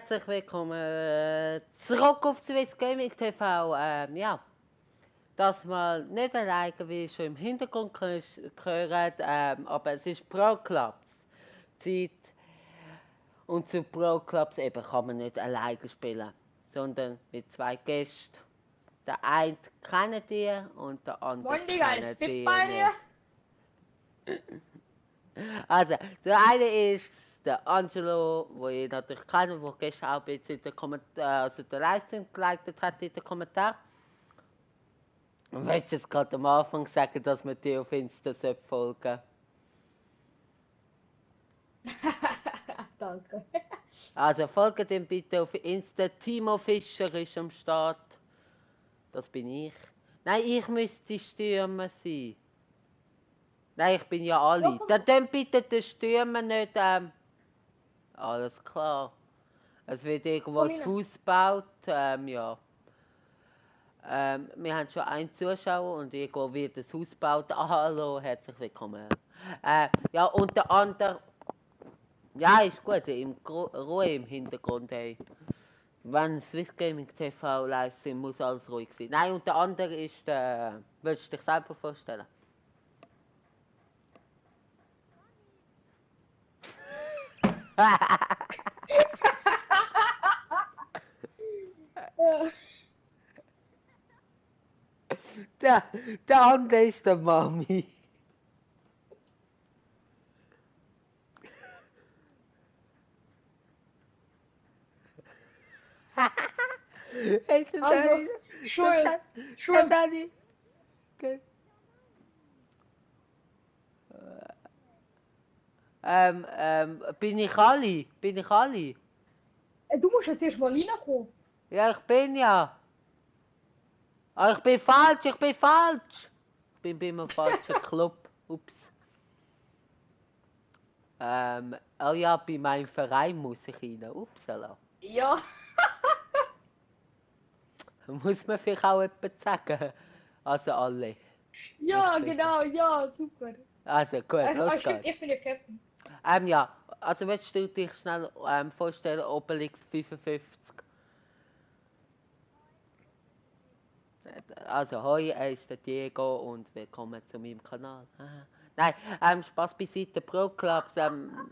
herzlich willkommen zurück auf Swiss Gaming TV. Ja, das mal nicht alleine, wie ihr schon im Hintergrund gehört, aber es ist Pro Clubs Zeit. Und zu Pro Clubs eben kann man nicht alleine spielen, sondern mit zwei Gästen. Der eine kennt ihr und der andere Moin Digga, alles kennt fit ihr bei dir? nicht. Also, der eine ist der Angelo, wo ihr natürlich kennt, der gestern auch ein bisschen also den Livestream geleitet hat in den Kommentaren. Und willst du jetzt gerade am Anfang sagen, dass man dir auf Insta folgen? Danke. Also folgt ihm bitte auf Insta. Timo Fischer ist am Start. Das bin ich. Nein, ich müsste Stürmer sein. Nein, ich bin ja alle. Dann bitte den Stürmer nicht. Alles klar. Es wird irgendwo Komm ein rein. Haus gebaut. Ja. Wir haben schon einen Zuschauer und irgendwo wird ein Haus gebaut. Ah, hallo, herzlich willkommen. Ja, und der andere. Ja, ist gut, Ruhe im Hintergrund, hey. Wenn Swiss Gaming TV live sind, muss alles ruhig sein. Nein, und der andere ist der. Willst du dich selber vorstellen? Ja. Der andere ist der Mami. Also, Schul. Das habe ich. Bin ich alle? Bin ich alle? Du musst jetzt erst mal reinkommen. Ja, ich bin ja. Ah, ich bin falsch, ich bin falsch. Ich bin bei einem falschen Club. Ups. Oh ja, bei meinem Verein muss ich rein. Upsala. Ja. Muss man vielleicht auch etwas sagen? Also alle. Ja, genau, ja, super. Also gut, los Stimmt, geht's. ich bin ja Captain. Ja, also willst du dich schnell vorstellen, Obelix 55? Also, hoi, er ist der Diego und willkommen zu meinem Kanal. Nein, Spaß beiseite, Pro Clubs, denken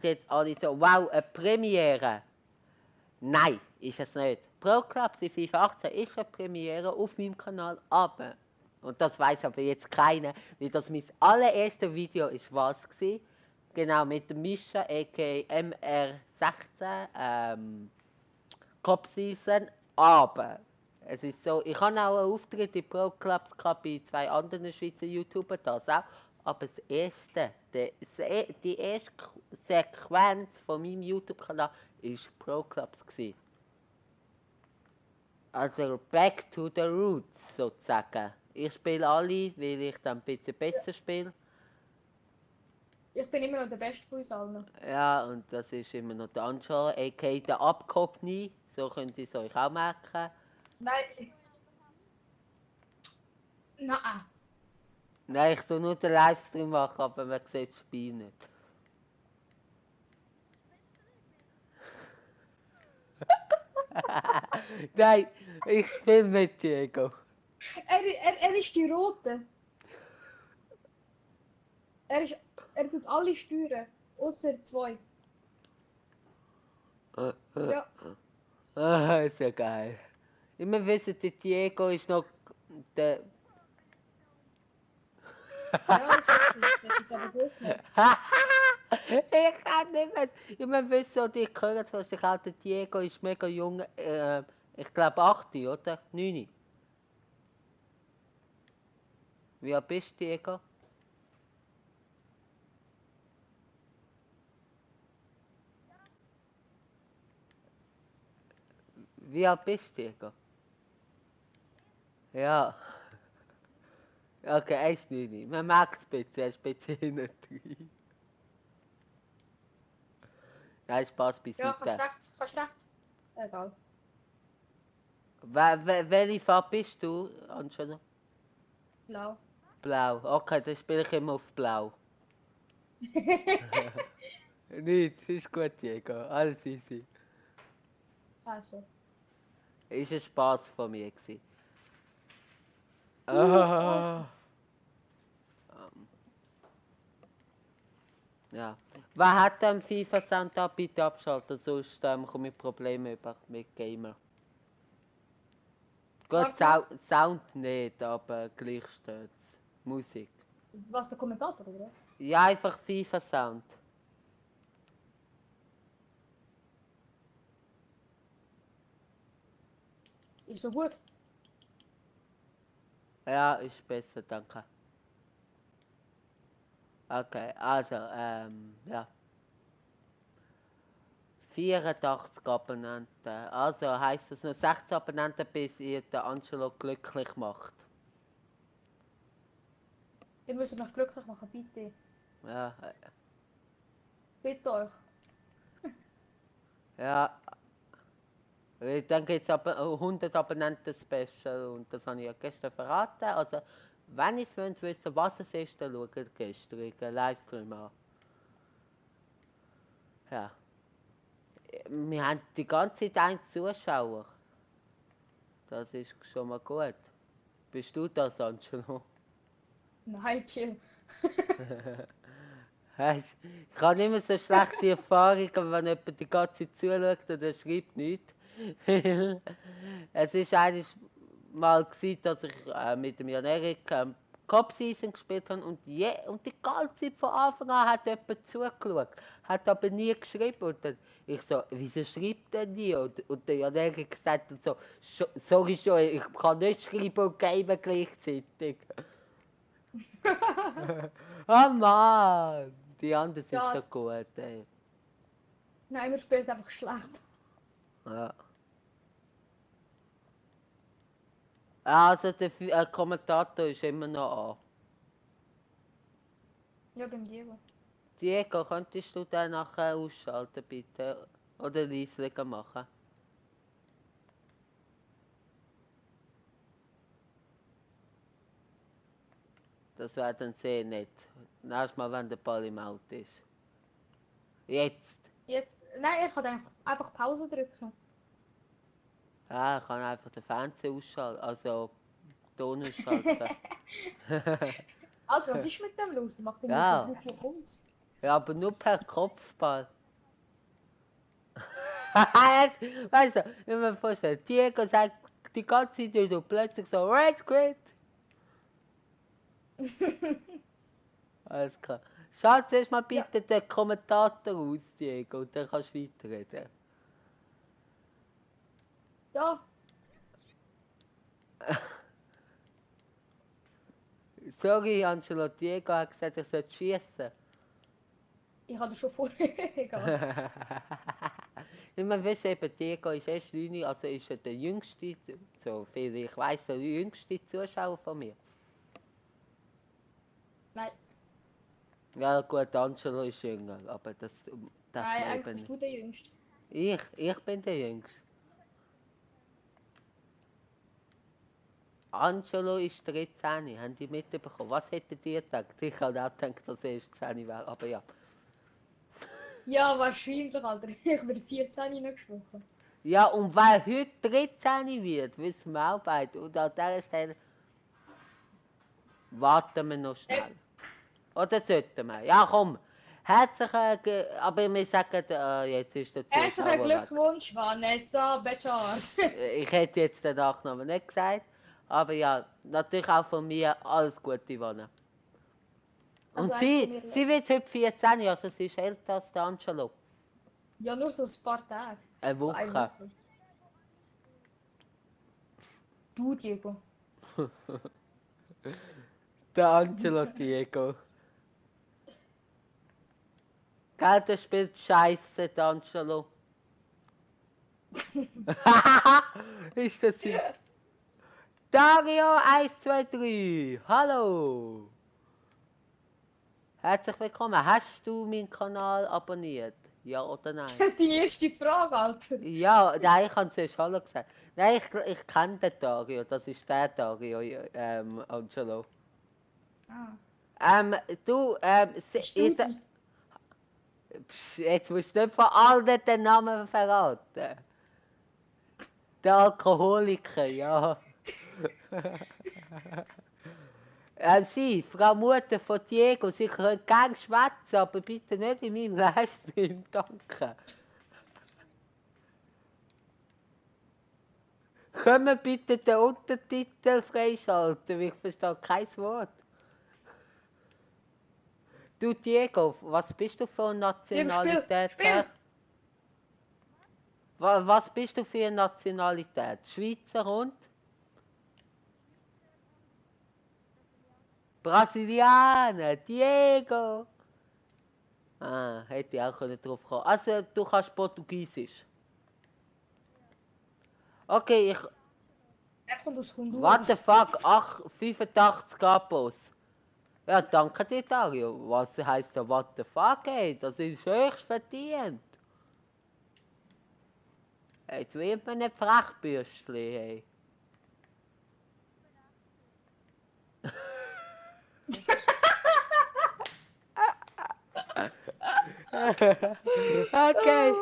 jetzt alle so, wow, eine Premiere. Nein, ist es nicht. Pro Clubs in FIFA 18 ist eine Premiere auf meinem Kanal, aber, und das weiß aber jetzt keiner, weil das mein allererstes Video ist, was gewesen, genau, mit dem Mischa, aka MR16, Cop Season, aber es ist so, ich habe auch einen Auftritt in Pro Clubs gehabt bei zwei anderen Schweizer YouTubern, das auch, aber das erste, die erste Sequenz von meinem YouTube-Kanal war Pro Clubs gewesen. Also back to the roots sozusagen. Ich spiele alle, weil ich dann ein bisschen besser spiele. Ich bin immer noch der Beste von uns allen. Ja, und das ist immer noch der Anschau, aka der Abkopfni. So könnt ihr es euch auch merken. Nein. Nein. Nein, ich tue nur den Livestream machen, aber man sieht das Spiel nicht. Nein, ich spiele mit Diego. Er ist die Rote. Er tut alle steuern. Außer zwei. Ja. Ah, ist ja geil. Immer wissen, der Diego ist noch der. Ja, das weiß ich. Das hast du jetzt aber gut gemacht. Ich kann nicht mehr. Immer wissen, und ich höre es, was ich auch, der Diego ist mega jung. Ich glaube 8, oder? 9. Wie alt bist du, Diego? Wie alt bist du, Diego? Ja. Okay, er ist 9. Man merkt es ein bisschen, er ist ein bisschen hinten drin. Nein, Spaß Ja, beiseite. kannst rechts. Egal. Welche Farbe bist du, Angela? Blau. Blau. Okay, dann spiele ich immer auf Blau. Nichts, ist gut, Diego. Alles easy. Also. Ist ein Spaß von mir gewesen. Alter. Ähm, ja. Wer hat FIFA Sound da bitte abschalten, sonst komme ich Probleme über mit Gamer. Gut, Warte. Sound nicht, aber gleich stört's. Musik. Was, der Kommentator, oder? Ja, einfach FIFA Sound. Ist so gut. Ja, ist besser, danke. Okay, also, ja. 84 Abonnenten. Also heisst das noch 16 Abonnenten, bis ihr den Angelo glücklich macht. Ihr müsst mich glücklich machen, bitte. Ja, Bitte euch. ja. Dann gibt es 100 Abonnenten Special und das habe ich ja gestern verraten. Also, wenn ihr es wissen was es ist, dann schaut ihr gestern den Livestream an. Ja. Wir haben die ganze Zeit einen Zuschauer. Das ist schon mal gut. Bist du das, Angelo? Nein, chill. Weisst, ich habe nicht mehr so schlechte Erfahrungen, wenn jemand die ganze Zeit zuschaut und er schreibt nichts. Es ist eigentlich mal gewesen, dass ich mit dem Jan Erik Cup Season gespielt habe und die ganze Zeit von Anfang an hat jemand zugeschaut, hat aber nie geschrieben und dann ich so, wieso schreibt er nie? Und der Jan Erik gesagt und so, sorry schon, ich kann nicht schreiben und gamen gleichzeitig. Oh Mann, die anderen sind so Ja, gut, ey. nein, wir spielen einfach schlecht. Ja. Also der Kommentator ist immer noch an. Ja, beim Diego. Diego, könntest du den nachher ausschalten, bitte? Oder leise machen? Das wäre dann sehr nett. Nächstes Mal, wenn der Ball im Auto ist. Jetzt. Jetzt, nein, er kann einfach Pause drücken. Ja, ich kann einfach den Fernseher ausschalten, also Ton ausschalten. Alter, was ist mit dem los? Der macht immer so Ja, Buch uns. ja, aber nur per Kopfball. Weißt du, ich muss mir vorstellen, Diego sagt die ganze Zeit und du plötzlich so, Red Quit. Alles klar. Schalt erst mal Ja, bitte den Kommentator aus, Diego, und dann kannst du weiterreden. ja, Sorry, Angelo, Diego hat gesagt, ich soll schießen. ich hatte schon vorher. Egal. Ich meine, wissen eben, Diego ist erst 9, also ist er der jüngste, so viel ich weiß, der jüngste Zuschauer von mir. Nein, Ja gut, Angelo ist jünger, aber das darf nein, man eigentlich eben bist nicht. du der Jüngste. Ich bin der Jüngste. Angelo ist 13, haben die mitbekommen? Was hättet ihr gedacht? Ich habe auch gedacht, dass er erst 10 wäre, aber ja. Ja, wahrscheinlich, Alter. Ich bin 14 reingesprochen. Ja, und weil heute 13 wird, wissen wir auch beide. Und an dieser Stelle warten wir noch Äh, schnell. Oder sollten wir? Ja, komm. Aber wir sagen, jetzt ist der Herzlichen Zuschauer weg. Glückwunsch, Vanessa Bechar. Ich hätte jetzt den Nachnamen nicht gesagt. Aber ja, natürlich auch von mir alles Gute, Yvonne. Also Und eigentlich von sie, mir. sie wird heute 14, also sie ist älter als der Angelo. Ja, nur so ein paar Tage. Eine So eine Woche. Woche. Du, Diego. Der Angelo Diego. Gell, der spielt Scheiße, der Angelo. Ist das hier? Dario 123, hallo. Herzlich willkommen. Hast du meinen Kanal abonniert? Ja oder nein? Die erste Frage, Alter. Ja, nein, ich habe zuerst Hallo gesagt. Nein, ich kenne den Dario, das ist der Dario, Angelo. Ah. Du, Bist du die? Psst, jetzt musst du nicht von allen den Namen verraten. Der Alkoholiker, ja. Sie, Frau Mutter von Diego, Sie können gerne schwätzen, aber bitte nicht in meinem Livestream, danke. Können wir bitte den Untertitel freischalten, weil ich verstehe kein Wort. Du Diego, was bist du für eine Nationalität? Spiel! Was bist du für eine Nationalität? Schweizer und? Brasilianer, Diego! Ah, hätte ich auch drauf kommen. Also, du kannst Portugiesisch. Okay, Er kommt aus What the Honduras. fuck? 85 Capos. Ja, danke dir, Dario. Was heisst da what the fuck, ey? Das ist höchst verdient. Jetzt wird man nicht Frechbürstli, ey. Okay.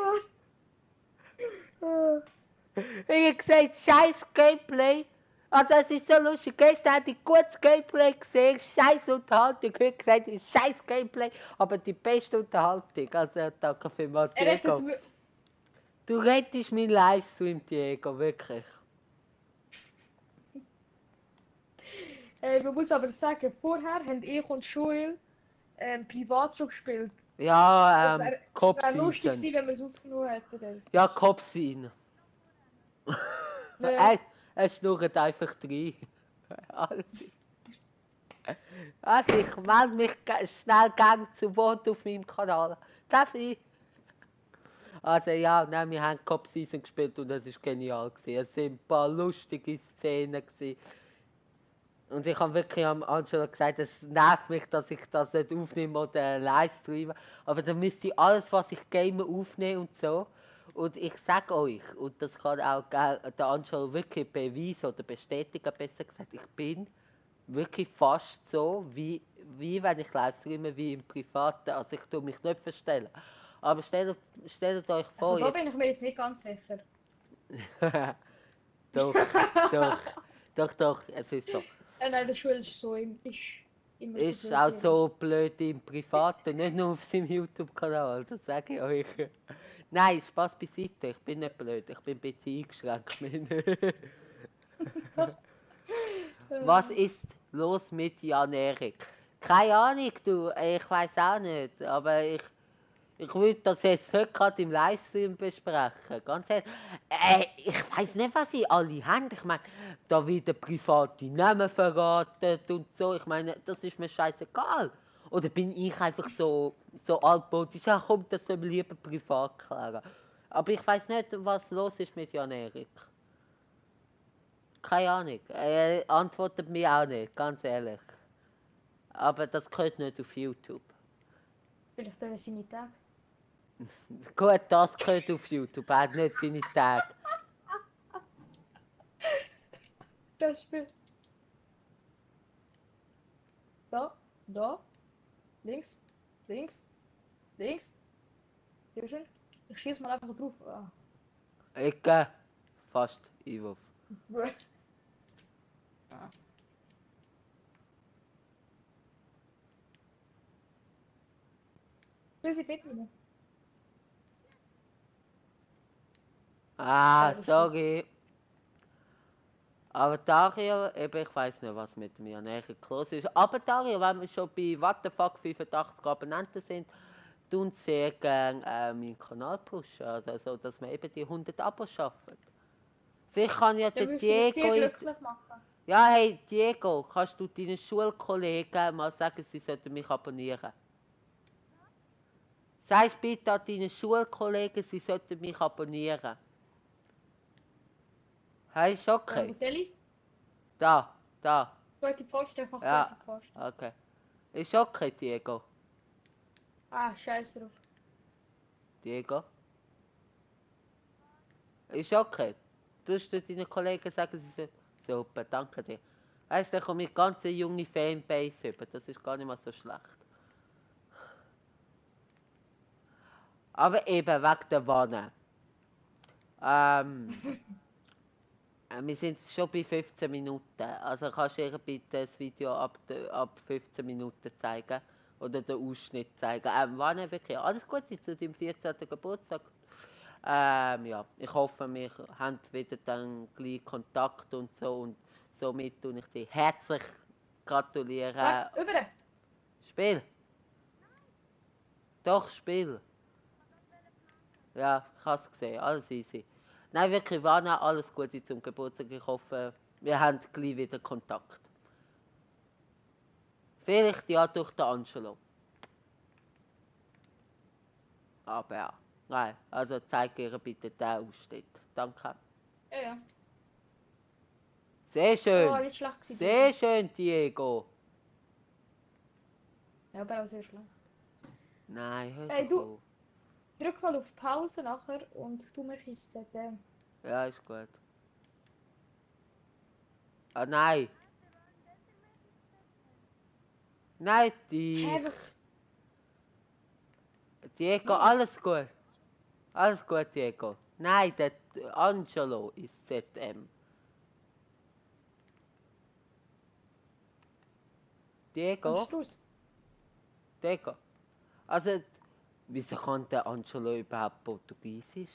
Ich hab gesagt, scheiß Gameplay. Also es ist so lustig, gestern hatte ich gutes Gameplay gesehen, scheiß Unterhaltung, heute gesagt, scheiß Gameplay, aber die beste Unterhaltung. Also danke vielmals, Er rettet Diego. Du rettest meinen Livestream, Diego, wirklich. Man muss aber sagen, vorher haben ich und Joel privat schon gespielt. Ja, Es wär lustig Kopfseason. gewesen, wenn wir es aufgenommen hätten. Das Ja, ist- Kopfseason. Ja. Er schnurrt einfach rein. Also ich melde mich schnell gern zu Wort auf meinem Kanal. Darf ich? Also ja, nein, wir haben Cop Season gespielt und das ist genial gewesen. Es sind ein paar lustige Szenen gewesen. Und ich habe wirklich am Angelo gesagt, es nervt mich, dass ich das nicht aufnehme oder live streame. Aber dann müsste ich alles, was ich game, aufnehmen und so. Und ich sage euch, und das kann auch der Angelo wirklich beweisen oder bestätigen, besser gesagt, ich bin wirklich fast so, wie wenn ich live streame, wie im Privaten. Also ich tue mich nicht verstellen. Aber stellt euch Also vor, da jetzt... bin ich mir jetzt nicht ganz sicher. doch, doch, doch, es ist so. Nein, der Joel ist so ist immer so Ist blöd. auch wie er so blöd im Privaten, nicht nur auf seinem YouTube-Kanal, das sage ich euch. Nein, Spaß beiseite, ich bin nicht blöd, ich bin ein bisschen eingeschränkt. Was ist los mit Jan Erik? Keine Ahnung, du, ich weiß auch nicht, aber ich würde das jetzt heute gerade im Livestream besprechen. Ganz ehrlich. Ich weiß nicht, was sie alle haben. Ich meine, da wieder private Namen verraten und so. Ich meine, das ist mir scheißegal. Oder bin ich einfach so altmodisch? Ja, komm, das soll man lieber privat klären. Aber ich weiß nicht, was los ist mit Jan Erik. Keine Ahnung. Er antwortet mir auch nicht, ganz ehrlich. Aber das gehört nicht auf YouTube. Vielleicht er seine Tage. Gut, das gehört auf YouTube, er hat nicht seine Tage. Das Spiel. Da. Links. Links. Links. Sehr schön. Ich schieße mal einfach drauf. Ah. Ecke, fast Einwurf. Ah. Will sie mitnehmen? Ah, das sorry. Aber Dario, eben, ich weiß nicht, was mit mir näher los ist. Aber Dario, wenn wir schon bei What the fuck 85 Abonnenten sind, tun sehr gerne meinen Kanal pushen. Also, dass wir eben die 100 Abos schaffen. Vielleicht kann ja der Der würde mich sehr Diego... glücklich machen. Ja, hey Diego, kannst du deinen Schulkollegen mal sagen, sie sollten mich abonnieren? Sag bitte an deinen Schulkollegen, sie sollten mich abonnieren. Hey, ist okay. Wo soll ich? Da. Zweite Post, einfach Ja. zweite Post. Okay. Ist okay, Diego. Ah, scheiß drauf. Diego? Ist okay. Tust du deinen Kollegen sagen, sie sollten... Super, danke dir. Weißt du, da komme ich ganz eine junge Fanbase über. Das ist gar nicht mal so schlecht. Aber eben wegen der Wanne. Ähm, wir sind schon bei 15 Minuten. Also kannst du ihr bitte das Video ab 15 Minuten zeigen. Oder den Ausschnitt zeigen. Wanne wirklich alles Gute zu deinem 14. Geburtstag. Ja, ich hoffe, wir haben wieder dann gleich Kontakt und so. Und somit tue ich dir herzlich gratulieren. Über. Spiel. Doch, Spiel. Ja, ich habe es gesehen. Alles easy. Nein, wirklich, Vana, alles Gute zum Geburtstag. Ich hoffe, wir haben gleich wieder Kontakt. Vielleicht ja durch den Angelo. Aber ja. Nein, also zeig ihr bitte den Ausschnitt. Danke. Ja, ja. Sehr Oh, schön. nicht schlecht gewesen, Sehr Diego. schön, Diego. Ja, aber auch sehr schlecht. Nein, hör Ey, doch du, auf. drück mal auf Pause nachher und tu mich ins ZDM. Ja, ist gut. Ah, nein. Nein, Hä, dich. was? Diego, Wie? alles gut. Alles gut, Diego. Nein, der Angelo ist ZM. Am Diego? Strauß. Diego. Also, wieso kann der Angelo überhaupt Portugiesisch?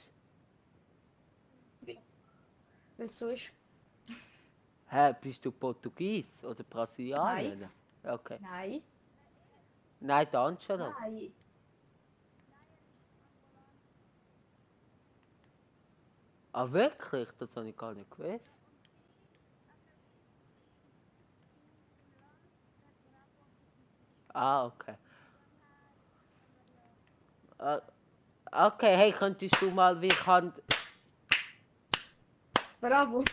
Weil es so ist. Hä, bist du Portugies oder Nein. Brasilianer? Okay. Nein. Nein, der Angelo. Nein. Ah, wirklich? Das habe ich gar nicht gewusst. Ah, okay. Ah, okay, hey, könntest du mal, wie kann... Bravo.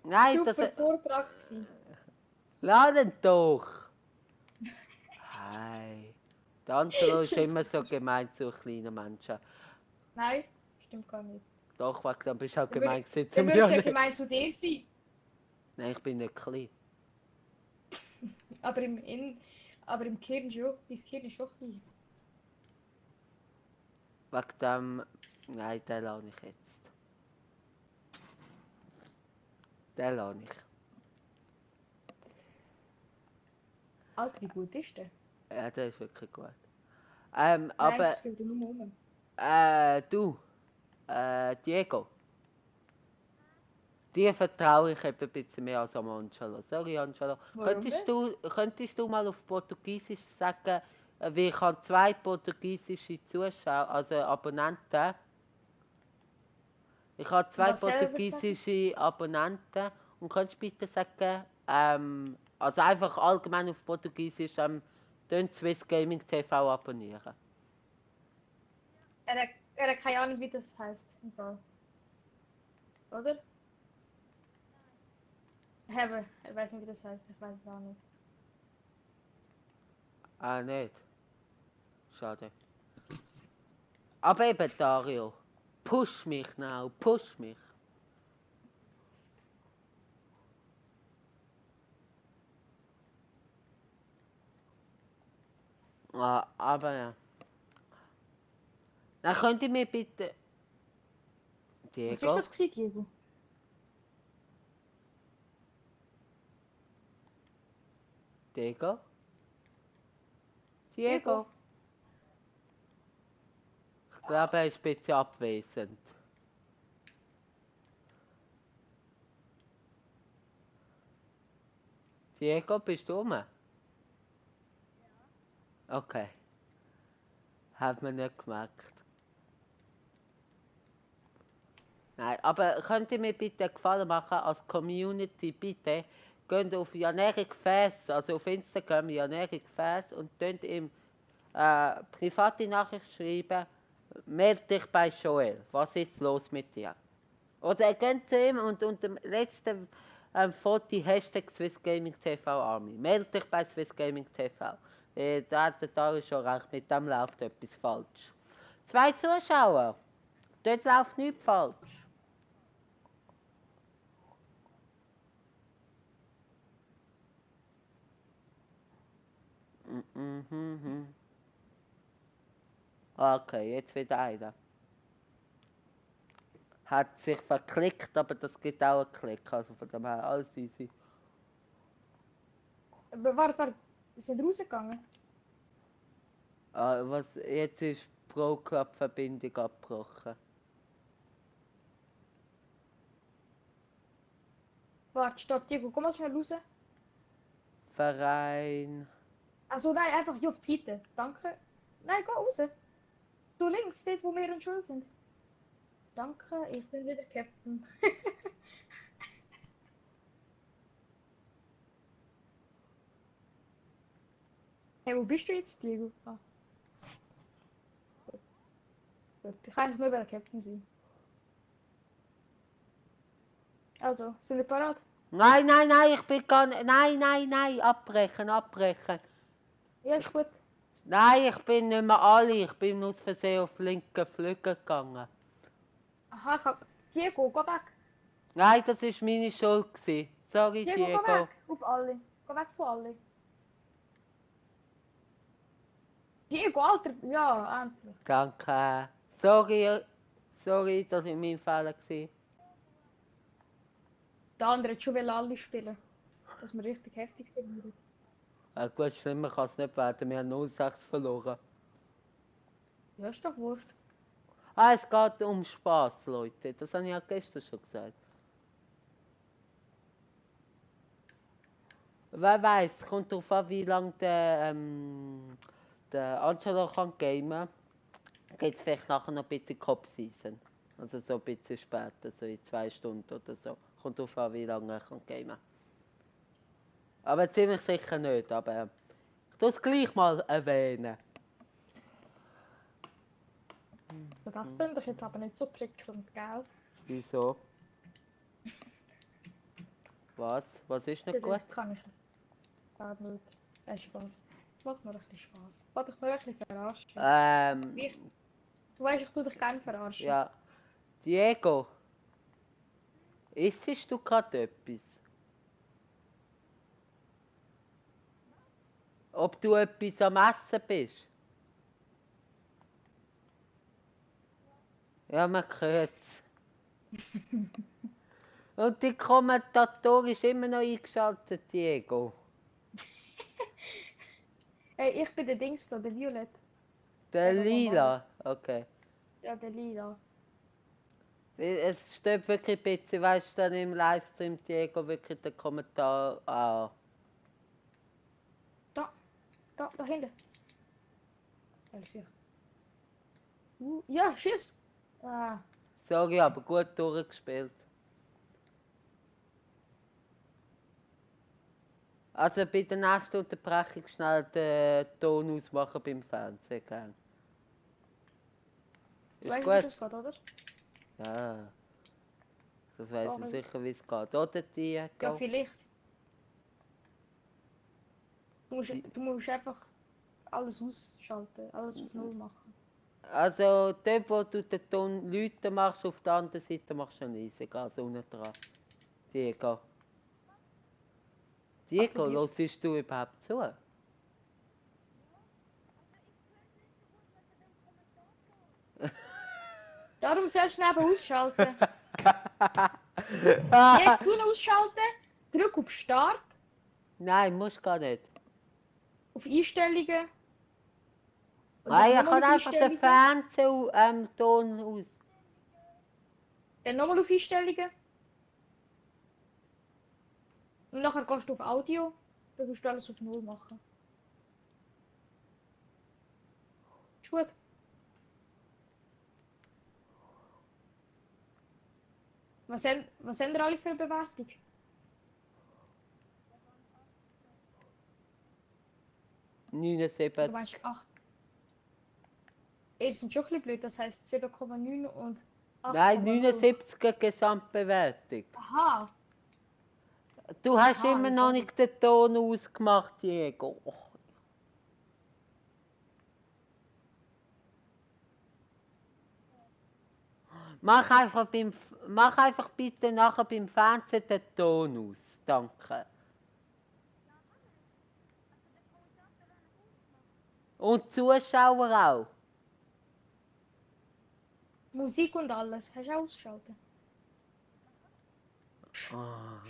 Nein, das... Super Vortrag gewesen. Laden doch! Hi. Der Angelo ist immer so gemein zu kleinen Menschen. Nein, stimmt gar nicht. Doch, wegen dann bist du auch Er würde, gemein zu er mir. würde ja Nicht. gemein zu dir sein. Nein, ich bin nicht klein. Aber aber im Kern schon. Dein Kern ist schon klein. Wegen dem... Nein, den lasse ich jetzt. Den lasse ich. Alter, wie gut ist der? Ja, der ist wirklich gut. Nein, Aber... das geht nur um. Du... Diego. Dir vertraue ich eben ein bisschen mehr als am Angelo. Sorry, Angelo. Warum nicht? Könntest du mal auf Portugiesisch sagen, wie ich habe 2 portugiesische Zuschauer, also Abonnenten. Ich habe 2 Was selber sagen? portugiesische Abonnenten und kannst bitte sagen, also einfach allgemein auf Portugiesisch, Swiss Gaming TV abonnieren. Er hat keine Ahnung, wie das heißt im Fall. Oder? Aber er weiß nicht, wie das heißt. Ich weiß es auch nicht. Ah, nicht. Schade. Aber eben, Dario. Push mich now, push mich. Ah, aber ja. Dann könnt ihr mir bitte... Was ist Diego? das gewesen, Diego? Diego? Diego? Diego? Ich glaube, er ist ein bisschen abwesend. Diego, bist du rum? Okay. Hat man nicht gemerkt. Nein, aber könnt ihr mir bitte einen Gefallen machen, als Community, bitte, geht auf Janerik Fäs, also auf Instagram Janerik Fäs und könnt ihm private Nachricht schreiben, meld dich bei Joel, was ist los mit dir? Oder geht zu ihm und unter dem letzten Foto Hashtag Swiss Gaming TV Army. Meld dich bei Swiss Gaming TV. Da hat der Dario schon recht, mit dem läuft etwas falsch. 2 Zuschauer, dort läuft nichts falsch. Okay, jetzt wieder einer. Hat sich verklickt, aber das gibt auch einen Klick. Also von dem her alles easy. Warte. Wir sind rausgegangen. Jetzt ist die Pro-Club-Verbindung abgebrochen. Warte, stopp, Diego, komm mal schnell raus. Verein. Also nein, einfach hier auf die Seite. Danke. Nein, geh raus. Du links, dort wo wir in Schuld sind. Danke, ich bin wieder Captain. Hey, wo bist du jetzt, Diego? Ah, gut. Ich kann eigentlich nur wieder Captain sein. Also, sind wir parat? Nein, ich bin gar nicht. Nein, abbrechen. Ja, ist gut. Nein, ich bin nicht mehr alle. Ich bin aus Versehen auf linken Flügel gegangen. Aha, ich hab... Diego, geh weg. Nein, das war meine Schuld gewesen. Sorry, Diego, geh Diego. weg. Auf alle. Geh weg von alle. Diego, Alter. Ja, endlich. Danke. Sorry, das war mein Fehler gewesen. Der andere hat schon will alle spielen. Dass wir richtig heftig verlieren. Gut, schlimmer kann es nicht werden. Wir haben 0-6 verloren. Ja, ist doch wurscht. Es geht um Spaß, Leute. Das habe ich ja gestern schon gesagt. Wer weiß, es kommt darauf an, wie lange der Angelo kann gamen. Geht es vielleicht nachher noch ein bisschen Cop-Season. Also so ein bisschen später, so in 2 Stunden oder so. Kommt darauf an, wie lange er kann gamen. Aber ziemlich sicher nicht, aber ich tue es gleich mal erwähnen. Das finde ich jetzt aber nicht so prickelnd, gell? Wieso? Was? Was ist nicht gut? Das kann ich gar nicht. Spaß. Macht mir ein bisschen Spaß. Wollte ich nur ein bisschen verarschen. Du weißt, ich tue dich gerne verarschen. Ja. Diego, isst du gerade etwas? Ob du etwas am Essen bist? Ja, man hört es. Und die Kommentatorin ist immer noch eingeschaltet, Diego. Hey, ich bin der Dings da, der Violett. Der Oder Lila, okay. Ja, der Lila. Es steht wirklich ein bisschen, weißt du, dann im Livestream, Diego, wirklich der Kommentar an. Da hinten. Ja, tschüss. Ah, Sorry, aber gut durchgespielt. Also bei der nächsten Unterbrechung schnell den Ton ausmachen beim Fernsehen, gell? du Ist weißt, wie gut? das geht, oder? Ja, das weiss ich Sorry. sicher, wie es geht. Oder, Diego? Ja, vielleicht. Du musst einfach alles ausschalten, alles auf Null machen. Also dort, wo du den Ton Leute machst, auf der anderen Seite machst du leise, Gas unten dran. Diego. Diego, Applaudiert. hörst du überhaupt zu? Darum sollst du neben ausschalten. Jetzt du ausschalten, drück auf Start, Nein, musst gar nicht. auf Einstellungen. Und Nein, dann ich kann nochmal auf einfach den Einstellungen. Fernsehton aus. Dann nochmal auf Einstellungen. Und nachher gehst du auf Audio. Dann musst du alles auf Null machen. Ist gut. Was haben wir alle für eine Bewertung? Du 79. meinst 8. Das sind schon ein bisschen blöd, das heisst 7,9 und 8,0. Nein, 79er Gesamtbewertung. Aha. Du hast Aha, immer ja, noch sorry. nicht den Ton ausgemacht, Diego. Oh. Mach einfach bitte nachher beim Fernsehen den Ton aus. Danke. Und Zuschauer auch. Musik und alles. Hast du auch ausgeschaltet? Ah.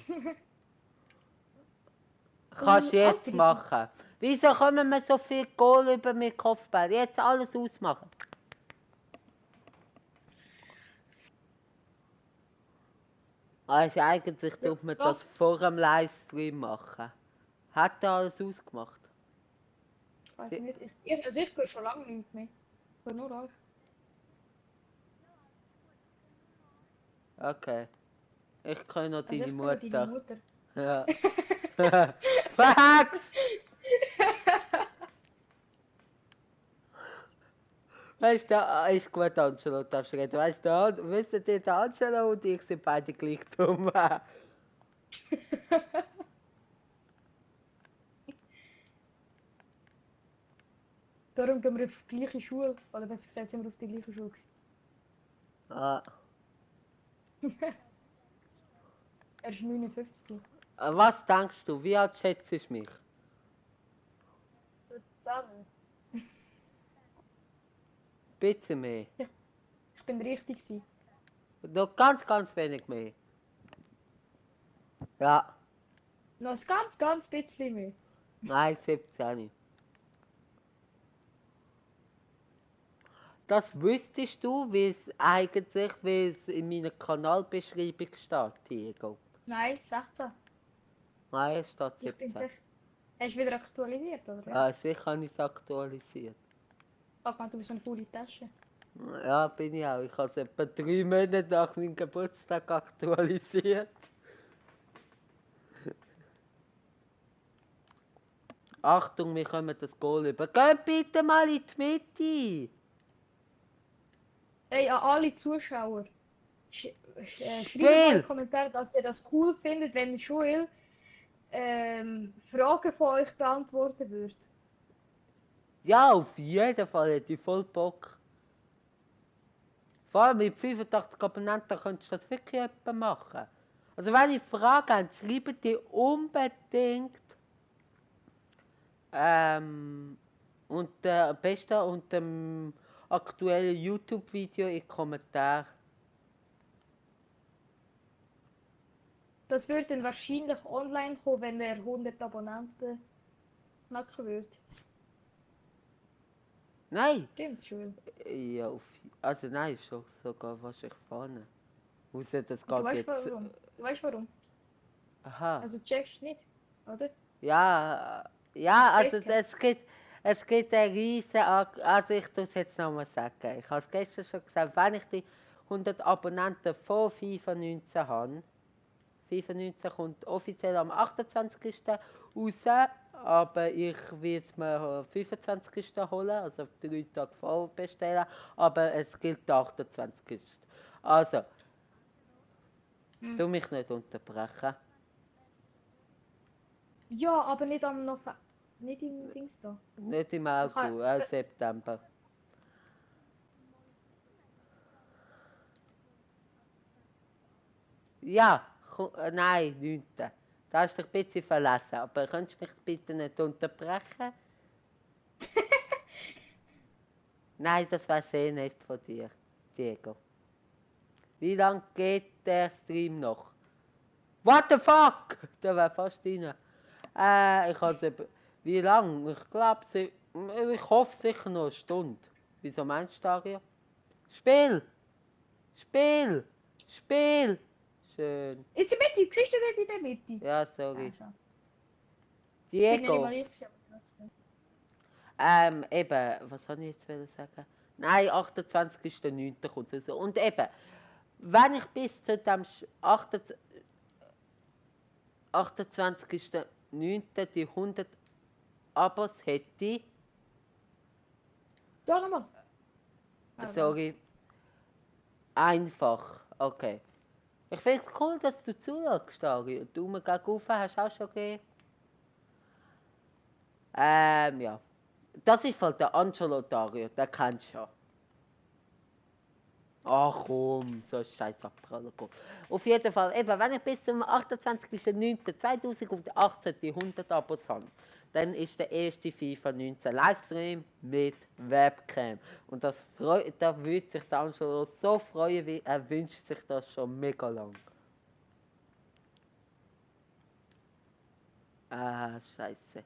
Kannst du jetzt Alter, machen. Wieso kommen mir so viel Kohle über meinen Kopfball? Jetzt alles ausmachen. Also eigentlich Ja, tut man das doch. vor dem Livestream machen. Hat er alles ausgemacht? Ich weiß nicht. Also ich höre schon lange nicht mehr. Ich höre nur euch. Okay. Ich kann noch Also deine ich höre deine Mutter. Mutter. Ja. Fax! Weißt du, ist gut, Angelo, darfst du reden. Weißt du, wisst ihr, der Angelo und ich sind beide gleich dumm. Darum gehen wir auf die gleiche Schule. Oder besser gesagt, sind wir auf die gleiche Schule Ah. Er ist 59. Was denkst du, wie alt schätzt du mich? Zusammen. Bitte mehr. Ich bin richtig gewesen. Noch ganz wenig mehr. Ja, Noch ein ganz bisschen mehr. nein, 17. Das wüsstest du, wie es in meiner Kanalbeschreibung steht, Diego. Nein, 16. Nein, es steht Ich bin 17. sicher. Hast du wieder aktualisiert, oder? Ja, sicher habe ich es aktualisiert. Sag mal, du bist so eine faule Tasche. Ja, bin ich auch. Ich habe es etwa 3 Monate nach meinem Geburtstag aktualisiert. Achtung, wir kommen das Goal über. Geht bitte mal in die Mitte! Hey, an alle Zuschauer. Schreibt mal in Spiel! die Kommentare, dass ihr das cool findet, wenn Joel Fragen von euch beantworten würde. Ja, auf jeden Fall hätte ich voll Bock. Vor allem mit 85 Abonnenten könntest du das wirklich etwa machen. Also wenn ihr Fragen habt, schreibt die unbedingt am besten unter dem aktuellen YouTube-Video in den Kommentaren. Das wird dann wahrscheinlich online kommen, wenn er 100 Abonnenten knacken wird. Nein! Stimmt's, Joel? Ja, also nein, schon sogar wahrscheinlich vorne. Außer das Du geht weißt jetzt. warum? Du weißt warum? Aha. Also checkst nicht, oder? Ja, ja, also Facecam. es gibt eine riesen, also ich tue es jetzt nochmal sagen. Ich habe es gestern schon gesagt, wenn ich die 100 Abonnenten vor FIFA 19 habe, FIFA 19 kommt offiziell am 28. raus, aber ich werde es mir am 25. holen, also 3 Tage vorbestellen, aber es gilt der 28. Also, Hm. tu mich nicht unterbrechen. Ja, aber nicht am November. Nicht im Dings da. Nicht im Ich kann, August, September. Ja, nein, 9. Da hast du dich ein bisschen verlassen, aber könntest du mich bitte nicht unterbrechen? Nein, das war sehr nett von dir, Diego. Wie lange geht der Stream noch? What the fuck? Der war fast rein. Ich habe wie lange? Ich hoffe sicher noch eine Stunde. Wieso meinst du, Dario? Spiel! Spiel! Spiel! Schön. jetzt in der Mitte, siehst du dort in der Mitte? Ja, Ah, sorry. schade. Bin ja nicht Diego! mal ich gewesen, aber trotzdem. Eben, was soll ich jetzt sagen? Nein, 28.09. kommt es raus. Und eben, wenn ich bis zu dem 28.09. die 100 Abos hätte, Da nochmal. sorry, einfach, okay. Ich finde es cool, dass du zuschaust, Ari. Und du mir gegenüber hast auch schon gegeben. Ja. Das ist voll der Angelo Dario, den kennst du ja. Ach komm, so scheiß Abprallen. Auf jeden Fall, eben, wenn ich bis zum 28.09.2018 die 100 Abos habe, dann ist der erste FIFA 19 Livestream mit Webcam. Und da würde sich der Angelo so freuen, wie er wünscht sich das schon mega lang. Ah, scheiße.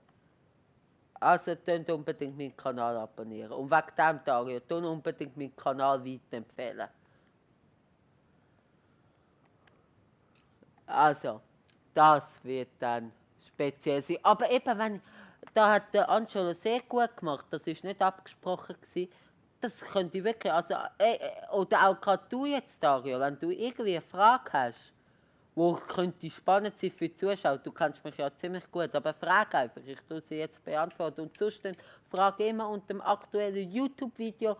Also, könnt unbedingt meinen Kanal abonnieren. Und wegen dem, Dario, tun unbedingt meinen Kanal weiterempfehlen. Also, das wird dann speziell sein. Aber eben, da hat der Angelo sehr gut gemacht, das ist nicht abgesprochen gewesen. Das könnte ich wirklich, also, oder auch gerade du jetzt, Dario, wenn du irgendwie eine Frage hast, wo könnte spannend sein für die Zuschauer, du kennst mich ja ziemlich gut, aber frag einfach, ich tue sie jetzt beantworten und sonst dann Frage immer unter dem aktuellen YouTube-Video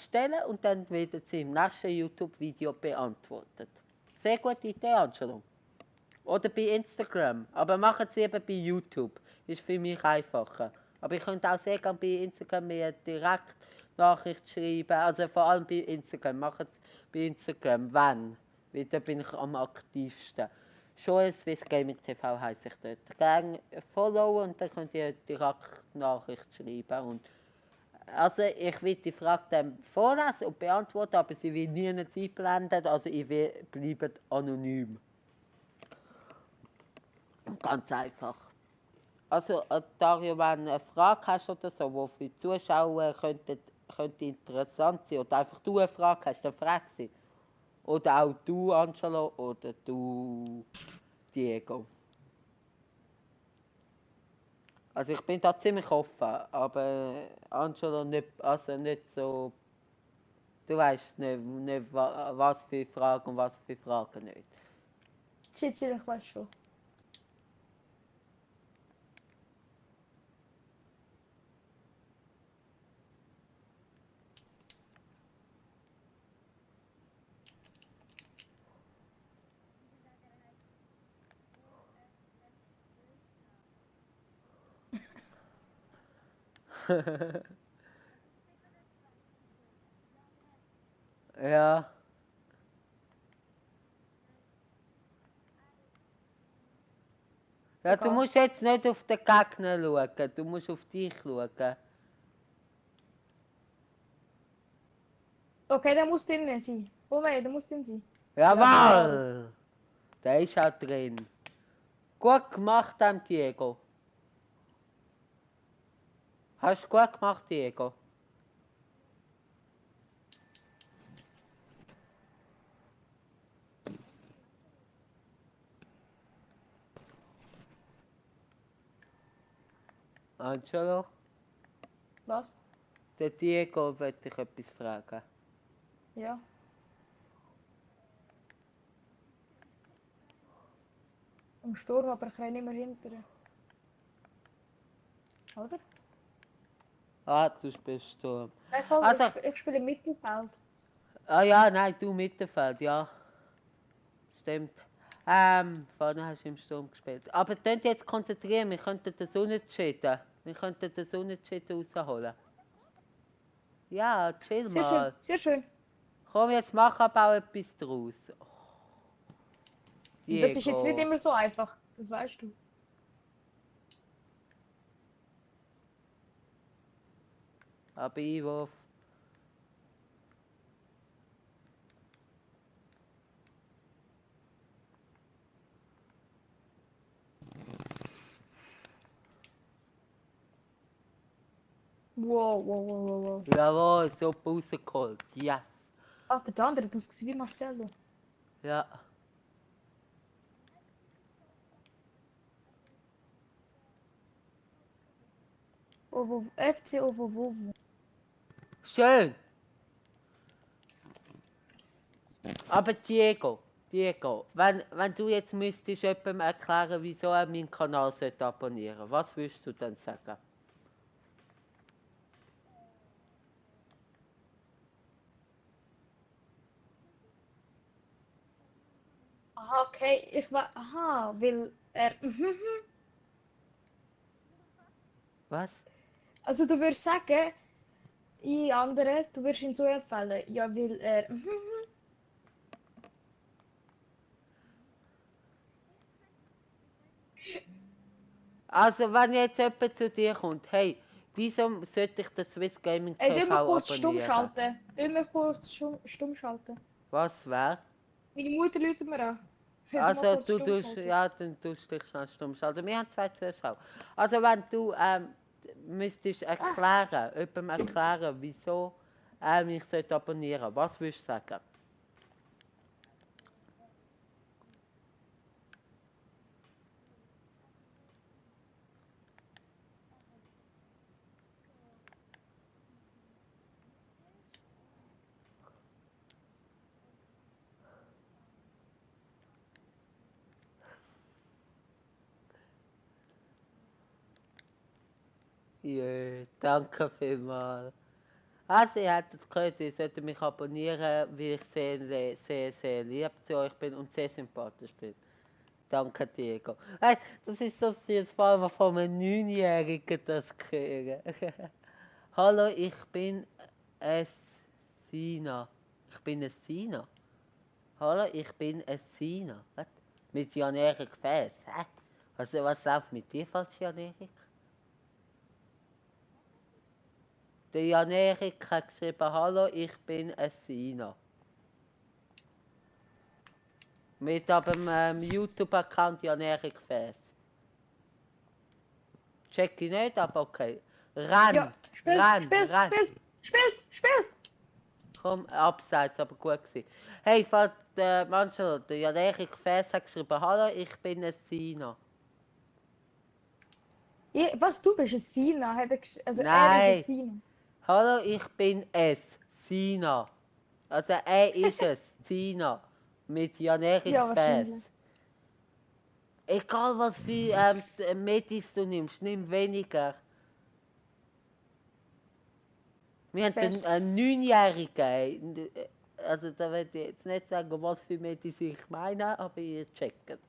stellen und dann werden sie im nächsten YouTube-Video beantwortet. Sehr gute Idee, Angelo. Oder bei Instagram. Aber machen Sie eben bei YouTube. Ist für mich einfacher. Aber ich könnte auch sehr gerne bei Instagram mir direkt Nachricht schreiben. Also vor allem bei Instagram. Machen Sie bei Instagram, wenn. Weil da bin ich am aktivsten. Joel Swiss Gaming TV heisst ich dort. Gerne followen und dann könnt ihr direkt Nachricht schreiben. Und also ich will die Frage dann vorlesen und beantworten, aber sie wird nie einblenden. Also ich bleibe anonym. Ganz einfach. Also, Dario, wenn du eine Frage hast oder so, die für die Zuschauer könnte interessant sein, oder einfach du eine Frage hast, dann frag sie. Oder auch du, Angelo, oder du, Diego. Also ich bin da ziemlich offen, aber Angelo nicht, also nicht so, du weißt nicht was für Fragen und was für Fragen nicht. Shit, ich weiß schon. Ja. Ja, du Egal. musst jetzt nicht auf den Gegner schauen, du musst auf dich schauen. Okay, der muss drinnen sein. Oh nein, der muss drin sein. Jawohl! Der ist auch drin. Gut gemacht, Diego. Hast du gut gemacht, Diego. Angelo, Was? der Diego wird dich etwas fragen. Ja. Im Sturm, aber ich kann nicht mehr hinter. Oder? Ah, du spielst Sturm. Nein, voll, Also, ich spiele im Mittelfeld. ah ja, nein, du Mittelfeld, ja. Stimmt. Vorne hast du im Sturm gespielt. Aber könnt jetzt konzentrieren, wir könnten den Sonnenscheiden. Wir könnten den Sonnenscheiden rausholen. Ja, chill Sehr schön, mal. sehr schön. Komm, jetzt mach aber auch etwas draus. Und das ist jetzt nicht Diego. immer so einfach. Das weißt du. Aber Einwurf. Wow, wow, wow, wow, wow. Jawohl, super rausgeholt. Yes. Alter, der andere hat ausgesehen wie Marcelo. Ja. FC Ovo. Schön. Aber Diego, wenn du jetzt müsstest jemandem erklären, wieso er meinen Kanal abonnieren sollte, was würdest du dann sagen? Aha, okay, ich war. Aha, weil er. Was? Also du würdest sagen, ich andere, du würdest ihn so empfehlen. Ja, weil er. Also, wenn jetzt jemand zu dir kommt, hey, wieso sollte ich den Swiss Gaming Ey, tu mal TV kurz stumm abonnieren? schalten. Tu mal kurz stumm schalten. Was wäre? Meine Mutter läutet mir an. Hey, du mal Also, kurz du stumm tust, schalten. ja, dann tust du dich schnell stumm schalten. Wir haben zwei Zuschauer. Also, wenn du müsstest Ah, jemandem erklären, wieso ich sollte abonnieren, was würdest du sagen? Ja, danke vielmals. Also, ihr habt es gehört, ihr solltet mich abonnieren, weil ich sehr lieb zu euch bin und sehr sympathisch bin. Danke, Diego. Hey, das ist so süß, vor allem von einem 9-Jährigen das hören. Hallo, ich bin es Sina. Ich bin es Sina. Hallo, ich bin es Sina. Was? Mit Jan-Erik Gefäß. Hä? Also, was läuft mit dir falsch, Jan-Erik? Der Jan-Erik hat geschrieben, hallo, ich bin es Sina. Mit dem YouTube-Account Jan-Erik Gefäß. Check ich nicht, aber okay. ja, Renn! spielt, Renn! spielt, Renn! spielt, spielt, spielt. Komm, abseits, aber gut gewesen. Hey, falls manche, der Jan-Erik Gefäß hat geschrieben, hallo, ich bin es Sina. Was, du bist ein Sina? Hat er also er ist ein Nein! Sina. Hallo, ich bin es, Sina. Also er ist es, Sina. Mit Jan-Erik Ja, Gefäß. wahrscheinlich. Egal was für Medis du nimmst, nimm weniger. Wir haben Fair. einen 9-Jährigen. Also da werde ich jetzt nicht sagen, was für Medis ich meine, aber ihr checkt es.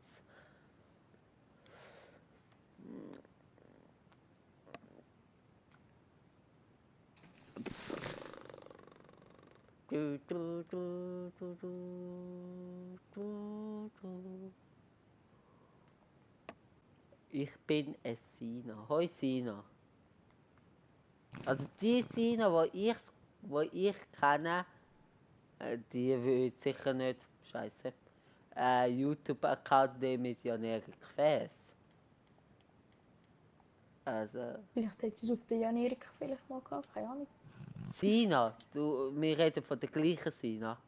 Du, du, du, du, du, du, du. Ich bin es Sina. Hoi Sina. Also die Sina, wo ich kenne, die will sicher nicht, scheiße, YouTube-Account nehmen mit Jan-Erik Gefäß. Also, Vielleicht hat sie es auf den Jan-Erik vielleicht mal gehabt, keine Ahnung. Sina, wir reden von der gleichen Sina.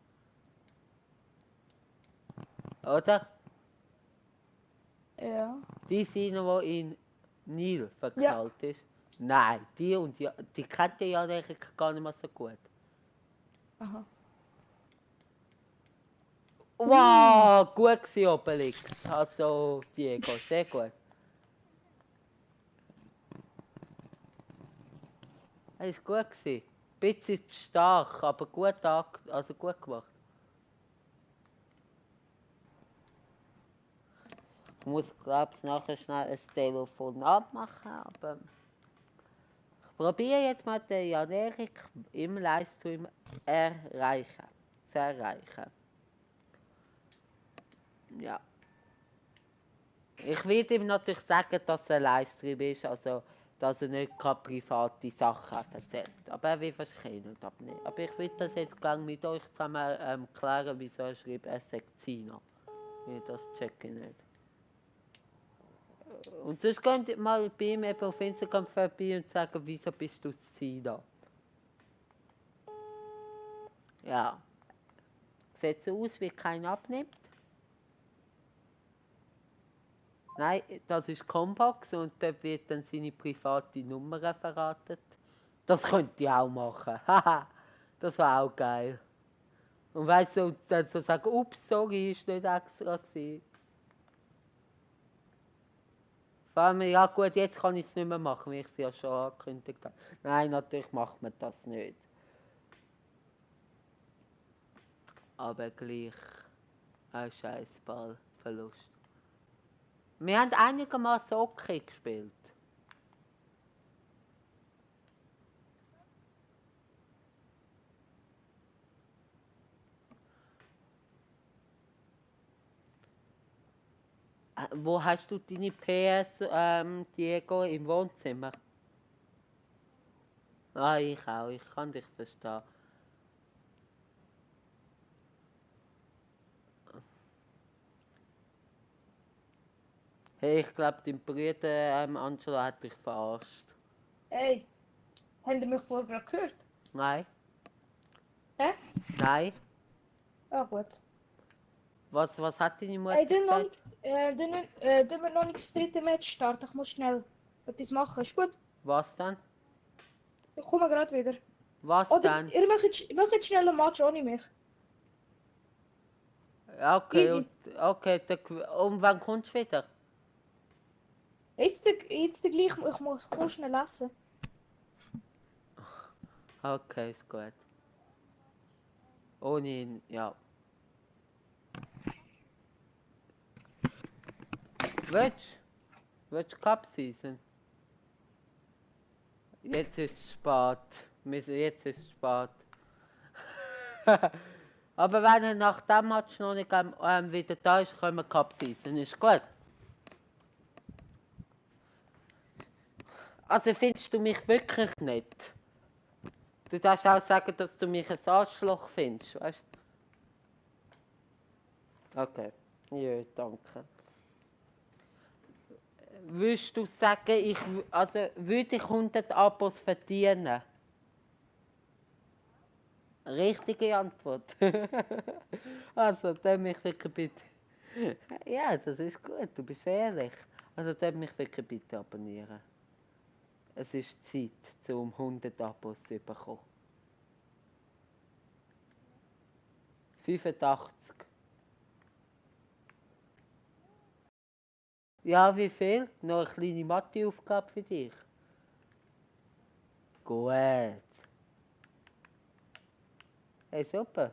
Oder? Ja. Die Sina, die in Nil Ja. verknallt ist. Nein, die kennt ja Jan-Erik gar nicht mehr so gut. Aha. Wow, gut gewesen, Obelix. Also, Diego, sehr gut. Es ist gut gewesen. Bisschen zu stark, aber also gut gemacht. Ich muss, glaube ich, nachher schnell ein Telefonat machen, aber ich probiere jetzt mal den Jan-Erik im Livestream zu erreichen. Ja. Ich werde ihm natürlich sagen, dass es ein Livestream ist, also dass er nicht keine private Sachen hat erzählt. Aber er will wahrscheinlich nicht abnehmen. Aber ich will das jetzt gleich mit euch zusammen klären, wieso er schreibt, er sagt Sina. Das checke ich nicht. Und sonst könnt ihr mal bei ihm eben auf Instagram vorbei und sagen, wieso bist du Sina? Ja. Sieht so aus, wie keiner abnimmt. Nein, das ist Combox und dort wird dann seine private Nummer verraten. Das könnt ihr auch machen. Haha, das war auch geil. Und weißt du, dann so sagen, ups, sorry, ist nicht extra gewesen. Vor allem, ja gut, jetzt kann ich es nicht mehr machen, wie ich es ja schon angekündigt habe. Nein, natürlich macht man das nicht. Aber gleich ein Scheißball, Verlust. Wir haben einigermaßen okay gespielt. Wo hast du deine PS, Diego, im Wohnzimmer? Ah, ich auch, ich kann dich verstehen. Hey, ich glaube, dein Bruder, Angelo, hat dich verarscht. Hey, habt ihr mich vorher gerade gehört? Nein? Hä? Nein? Ah, gut. Was hat deine Mutter Ey, dann noch gesagt? nicht, dann wir noch nicht das dritte Match starten. Ich muss schnell etwas machen. Ist gut? Was dann? Ich komme gerade wieder. Was Oder dann? ihr macht schnell einen Match ohne mich. Ja, okay, Easy. okay, wann kommst du wieder? Jetzt gleich, ich muss kurz schnell essen. Okay, ist gut. Ohne ihn, ja. Willst du Cup Season? Jetzt ist es spät. Jetzt ist es spät. Aber wenn er nach dem Match noch nicht wieder da ist, können wir Cup Season. Ist gut. Also findest du mich wirklich nicht? Du darfst auch sagen, dass du mich ein Arschloch findest, weißt du? Okay. Ja, danke. Würdest du sagen, würde ich 100 Abos verdienen? Richtige Antwort. Also, dann mich wirklich bitte. Ja, das ist gut, du bist ehrlich. Also, dann mich wirklich bitte abonnieren. Es ist Zeit, um 100 Abos zu bekommen. 85. Ja, wie viel? Noch eine kleine Matheaufgabe für dich. Gut. Hey, super.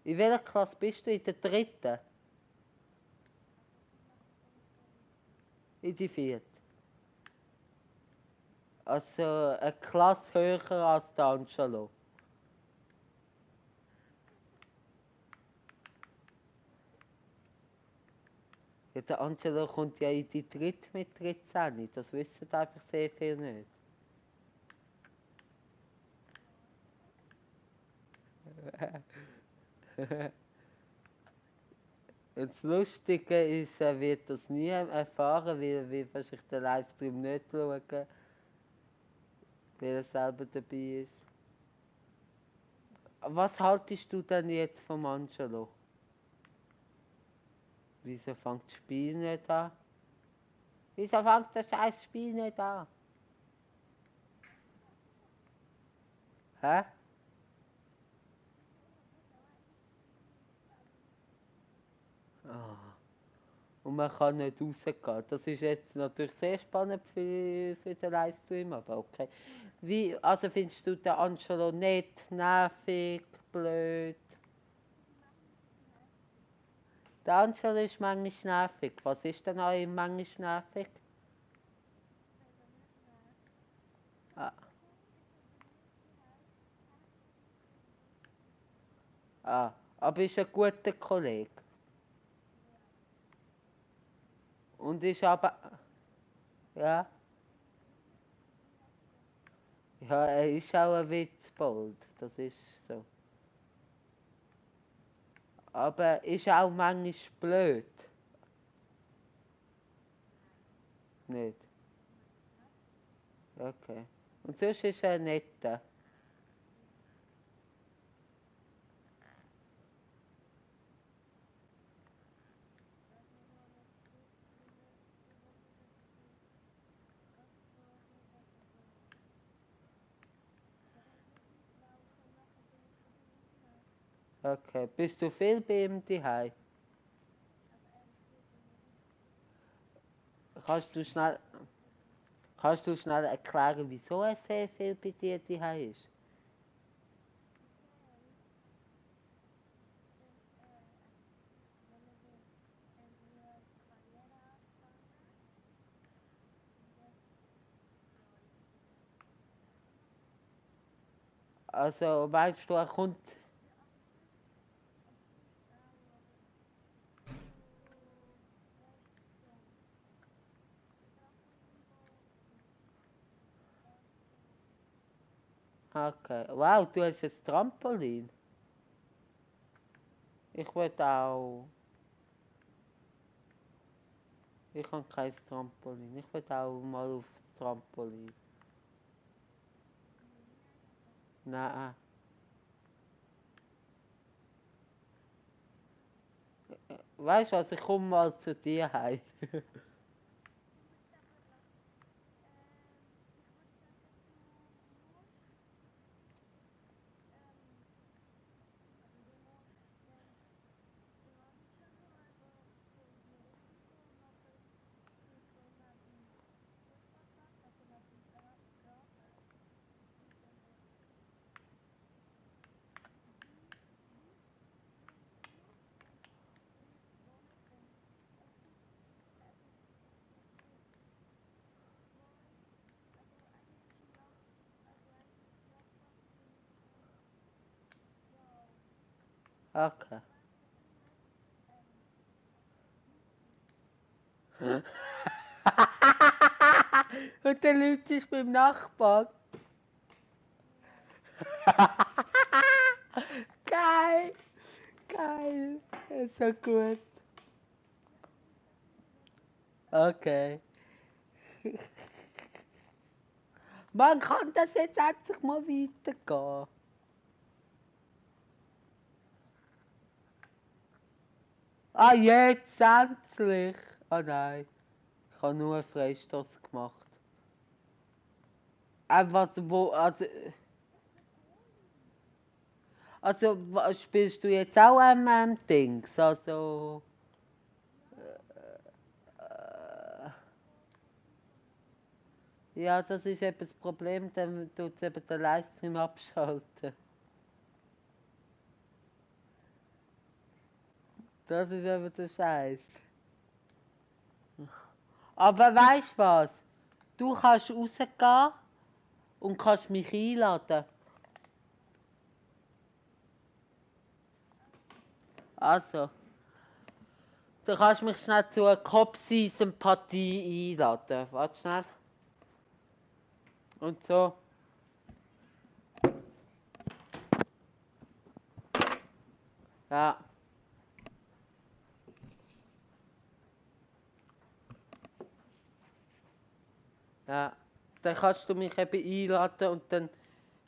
In welcher Klasse bist du? In der dritten? In die vierte? Also eine Klasse höher als der Angelo. Ja, der Angelo kommt ja in die dritte mit 13. Das wissen einfach sehr viel nicht. Und das Lustige ist, er wird das nie erfahren, weil wahrscheinlich den Livestream nicht schauen, weil er selber dabei ist. Was haltest du denn jetzt vom Angelo? Wieso fängt das Spiel nicht an? Wieso fängt das scheiß Spiel nicht an? Hä? Ah. Und man kann nicht rausgehen. Das ist jetzt natürlich sehr spannend für den Livestream, aber okay. Also findest du den Angelo nett, nervig, blöd? Der Angelo ist manchmal nervig. Was ist denn an ihm manchmal nervig? Ah, ah. Aber ist ein guter Kollege. Und ist aber... Ja, ja, er ist auch ein Witzbold. Das ist so. Aber ist auch manchmal blöd. Nicht? Okay. Und sonst ist er netter. Okay. Bist du viel bei ihm daheim? Kannst du schnell, kannst du schnell erklären, wieso er sehr viel bei dir daheim ist? Also meinst du, er kommt... Okay. Wow, du hast ein Trampolin. Ich will auch. Ich habe kein Trampolin. Ich will auch mal aufs Trampolin. Nein. Weißt du was, ich komme mal zu dir heim. Okay. Und dann läutest du beim Nachbarn. Geil! Geil! Das ist so gut. Okay. Man kann das jetzt endlich mal weitergehen. Ah, jetzt endlich! Ah nein, ich habe nur einen Freistoß gemacht. Einfach wo, spielst du jetzt auch Dings? Also, äh, ja, das ist eben das Problem, dann tut es eben den Livestream abschalten. Das ist eben der Scheiß. Aber weißt du was? Du kannst rausgehen und kannst mich einladen. Also, du kannst mich schnell zu einer Copsi-Sympathie einladen. Warte schnell. Und so. Ja. Ja. Dann kannst du mich eben einladen und dann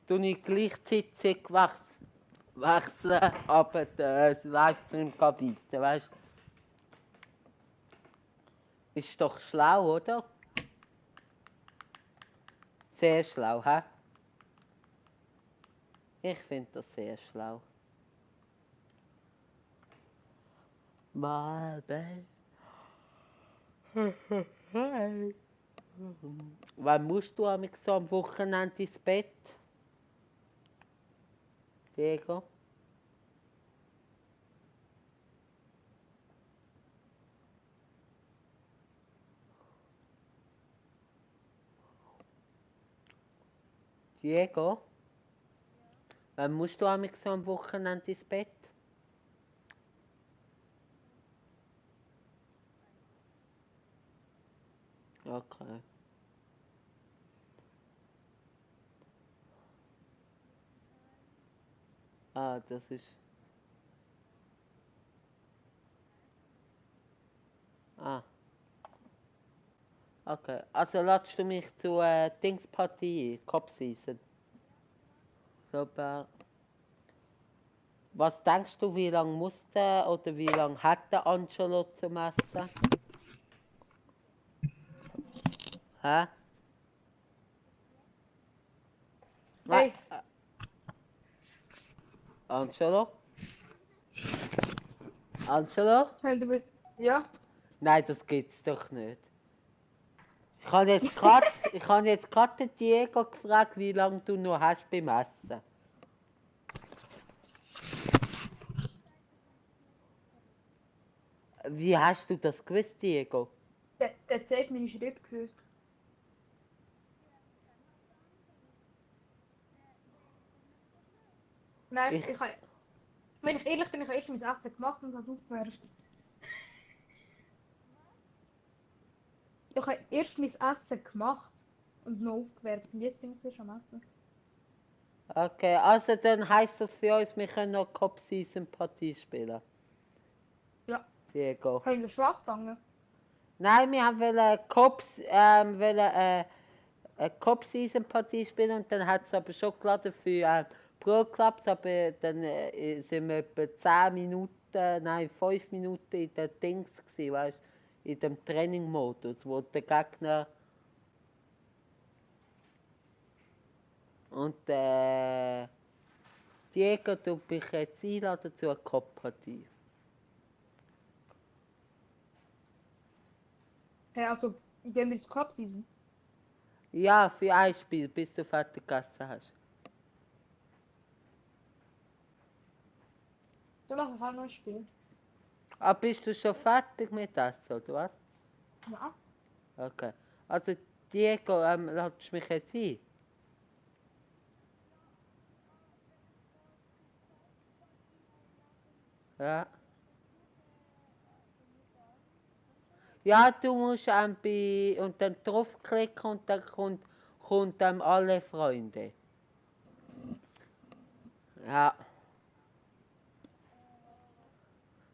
tue ich gleichzeitig wechseln, aber das Livestream kann weiter, weißt du? Ist doch schlau, oder? Sehr schlau, hä? Ich finde das sehr schlau. My baby. Wann musst du so am Wochenende ins Bett? Diego? Diego? Wann musst du so am Wochenende ins Bett? Okay. Ah, das ist... Ah, okay. Also ladest du mich zu Dingspartie, Cop-Season? Super. Was denkst du, wie lange muss der oder wie lange hat der Angelo zum Essen? Hä? Hey, Angelo? Angelo? schnell du bist. Ja? Nein, das gibt's doch nicht. Ich habe jetzt gerade den Diego gefragt, wie lange du noch hast beim Essen. Wie hast du das gewusst, Diego? Der zählt meine Schritte geführt. Nein, Ich, wenn ich ehrlich bin, ich habe erst mein Essen gemacht und habe aufgehört. Ich habe erst mein Essen gemacht und noch aufgewärmt. Und jetzt bin ich erst am Essen. Okay, also dann heisst das für uns, wir können noch Cup Season Partie spielen. Ja. Diego. Kann ich das schon anfangen? Nein, wir haben eine Cup Season Partie spielen und dann hat es aber schon geladen für Pro Clubs, aber dann sind wir etwa 10 Minuten, nein 5 Minuten in den Dings gewesen, weißt, in dem Training-Modus, wo der Gegner und Diego, du bist jetzt einladen zu einer Cup-Partie. Ja, also, gehen wir zur Cup Season. Ja, für ein Spiel, bis du fertig gegessen hast. Dann machen wir halt noch ein Spiel. Ah, bist du schon fertig mit Essen, oder was? Ja. Okay. Also, Diego, ladest du mich jetzt ein? Ja. Ja, du musst und dann draufklicken und dann kommt alle Freunde. Ja.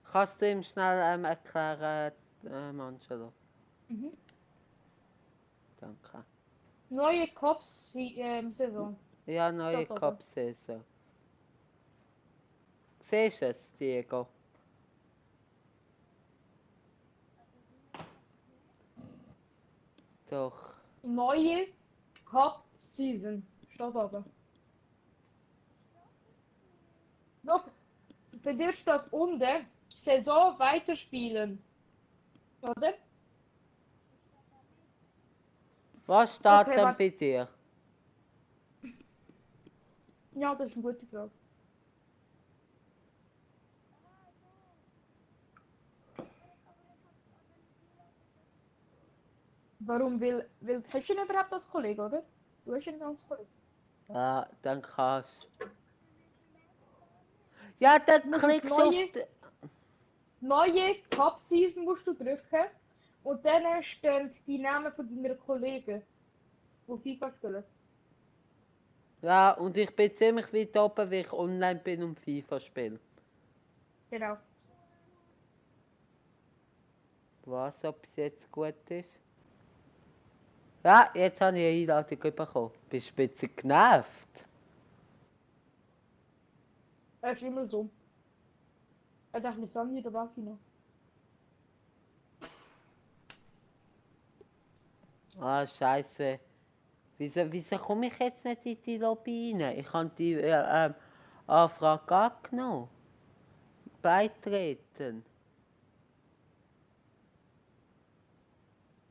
Kannst du ihm schnell erklären, Angelo? Mhm. Danke. Neue Cups Saison. Ja, neue Dort oben. Cup-Saison. Siehst du es, Diego? Doch. Neue Cup Season. Steht oben. Look, bei dir steht unten Saison weiterspielen. Oder? Was steht Okay, denn warte. bei dir? Ja, das ist eine gute Frage. Warum hast du ihn überhaupt als Kollege, oder? Du hast ihn als Kollege. Ja, dann kannst du. Ja, dann Du musst auf klickst du auf neue Cup Season musst du drücken und dann stehen die Namen von deinen Kollegen, die FIFA spielen. Ja, und ich bin ziemlich weit oben, weil ich online bin und FIFA spiele. Genau. Was, ob es jetzt gut ist? Ja, jetzt habe ich eine Einladung bekommen. Bist du ein bisschen genervt? Er ist immer so. Er dachte, wir sagen hier war Kino. Ah, scheiße. Wieso komme ich jetzt nicht in die Lobby rein? Ich habe die Anfrage angenommen. Beitreten.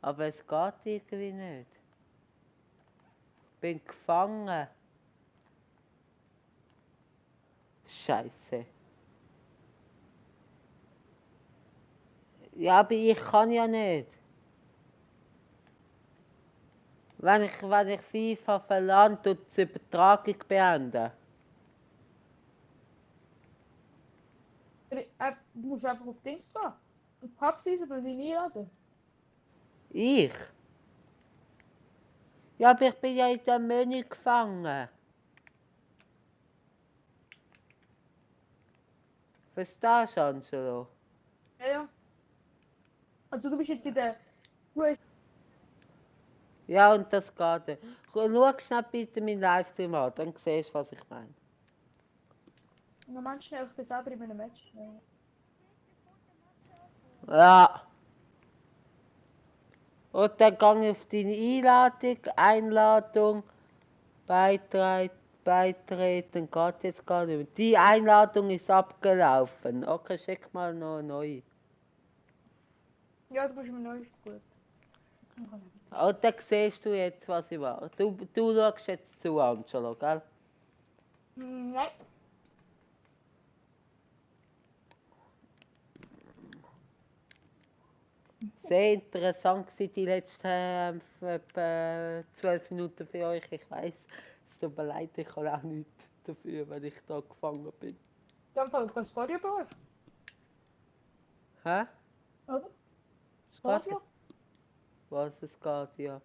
Aber es geht irgendwie nicht. Ich bin gefangen. Scheiße. Ja, aber ich kann ja nicht. Wenn ich FIFA verlange, tut die Übertragung beenden. Du musst einfach auf Dings gehen. Auf Cup Season und ihn einladen. Ich? Ja, aber ich bin ja in dem Menü gefangen. Verstehst du, Angelo? Ja, ja. Also du bist jetzt in der... Du hast... Ja, und das geht nicht. Schau schnell bitte meinen Livestream an, dann siehst du, was ich meine. Normal schnell, ich bin selber in einem Match. Ja. Und dann gehe ich auf deine Einladung, beitreten, geht jetzt gar nicht mehr. Die Einladung ist abgelaufen. Okay, schick mal noch eine neue. Ja, du bist mir neu gut. Und dann siehst du jetzt, was ich mache. Du schaust jetzt zu, Angelo, gell? Nein. Sehr interessant war die letzten etwa 12 Minuten für euch. Ich weiss, es tut mir leid, ich kann auch nichts dafür, wenn ich da gefangen bin. Dann fällt das vor dir bei euch, Hä? oder? Das Was? geht ja. Was es geht, ja.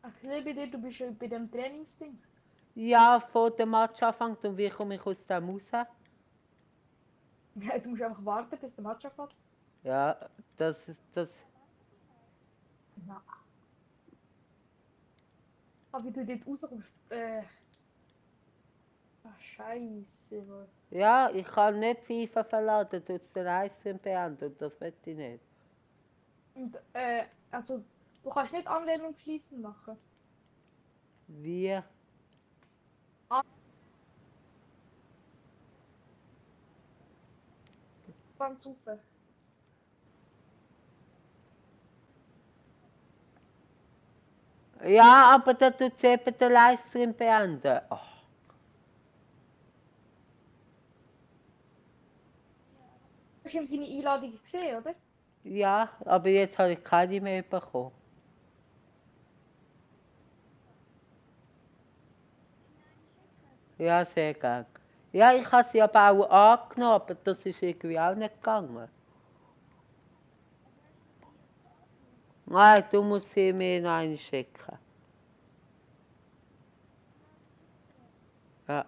Ich sehe bei dir, du bist bei dem Trainingsding. Ja, vor dem Match anfängt und wie komme ich aus dem raus? Ja, du musst einfach warten, bis der Match anfängt. Ja, das ist das. Na. Aber wie du dort rauskommst, ach, scheiße, Mann. Ja, ich kann nicht FIFA verladen, du den Livestream beenden und das möchte ich nicht. Und, also, du kannst nicht Anwendung schließen machen. Wie? Beim Saufen. Ja, aber da tut sie eben den Livestream beenden. Oh. Du hast ihm seine Einladung gesehen, oder? Ja, aber jetzt habe ich keine mehr bekommen. Ja, sehr gerne. Ja, ich habe sie aber auch angenommen, aber das ist irgendwie auch nicht gegangen. Nein, du musst sie mir noch eine schicken. Ja,